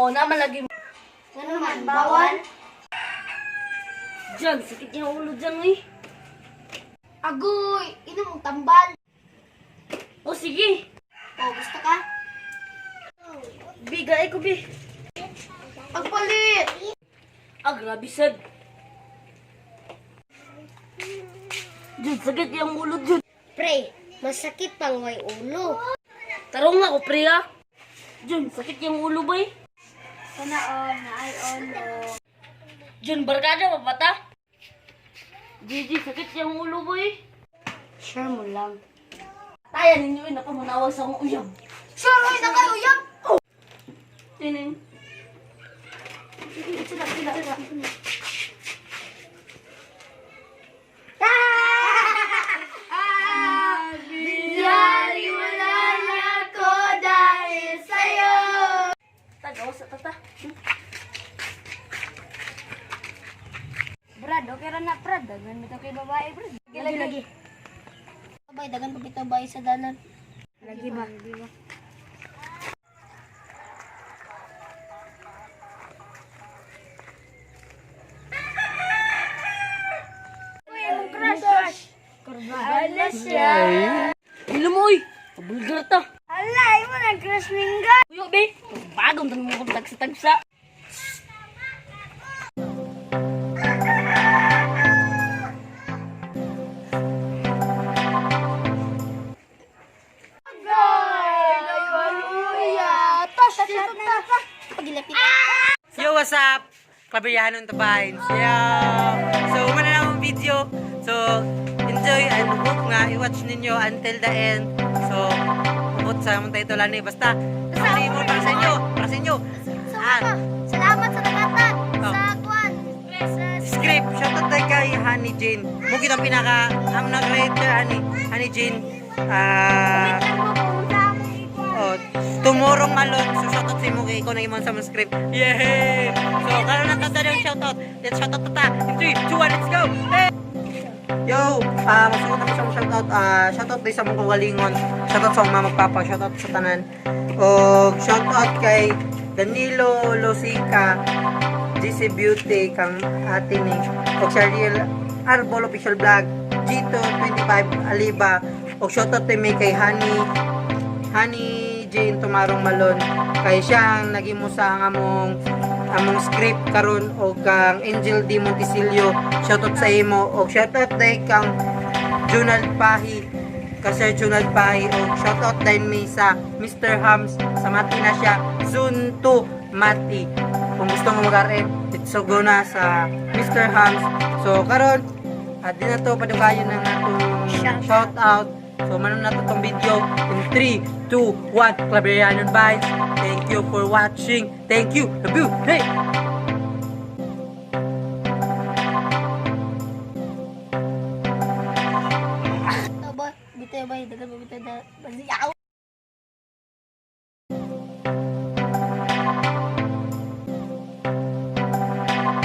Oo, naman lagi. Ano man, bawal? Diyan, sakit niya ulo dyan eh. Agoy, inom mong tambal. O sige. O, gusto ka? Bigay ko, bi. Pagpalit! Ah, grabe sad. Diyan, sakit yung ulo dyan. Pre, masakit pang way ulo. Tarong nga ko, pre ah. Diyan, sakit yung ulo ba eh. Sana all, na ay ulo. Diyan, barkada, mapata. Gigi, sakit yung ulo ba eh. Sure mo lang. Taya ninyo eh, napamanawag sa akong uyab. Sure, oy, na kayo uyab! Tining. Sila, sila, sila. Yari wala na ako dahil sa'yo. Tagaw sa tata. Brad, okay ra na, Brad. Dagan mo kay babae, Brad. Lagi, lagi. Bay, dagan pa bitaw bay sa dalan. Lagi ba? Crush, crush. Kurbala siya. Hilo mo oy. Pabulgar ta. Ala, imo nang crush mingga. Uyo be. Bagong tanong mo kong tagsa-tagsa. Yo, what's up? Klaberyahan on the vines. Yo! So, umana na akong video. So, enjoy and hope nga i-watch ninyo until the end. So, abot sa among title ani. Basta, basta mo para sa inyo. Para sa inyo. Ah, Salamat sa naghatag Oh. sa kwan. Sa script. Shoutout tayo kay Honey Jane. Mugit ang pinaka, ang nag-writer, Honey, Honey Jane. Ah, oh, tomorrow malon. So, shoutout si Muki. Ikaw na imong sa mong script. Yay! So, karon na tata yung shoutout. Let's shoutout tata. In 3, 2, 1, let's go! Hey! Yo! Ah, masuot na mo sa mong shoutout. Ah, shoutout din sa mong kagalingon. Shoutout sa mong mama papa. Shoutout sa tanan. O, shoutout kay Danilo Losica, GC Beauty, kang ate ni, o Cheryl Arbol Official Vlog, Gito 25 Aliba, o shoutout din may kay Honey, Honey Jane Tumarong Malon, kay siya ang naging musa ang among among script karon o kang Angel D Montesilio, shoutout sa imo, o shoutout din kang Junald Pahi, ka Sir Junald Pahi, o shoutout din mi sa Mr. Hams sa Mati na siya, Zone 2 Mati. Kung gusto mo mag-RM, it's so go na sa Mr. Hams. So karon at di na to padugayon ng atong shoutout. So manon na to tong video in 3, 2, 1, Claberianon Vibes. Thank you for watching. Thank you. Love you. Hey! Ba, bitaw bay, dagan pa bitaw da. Basi yaw.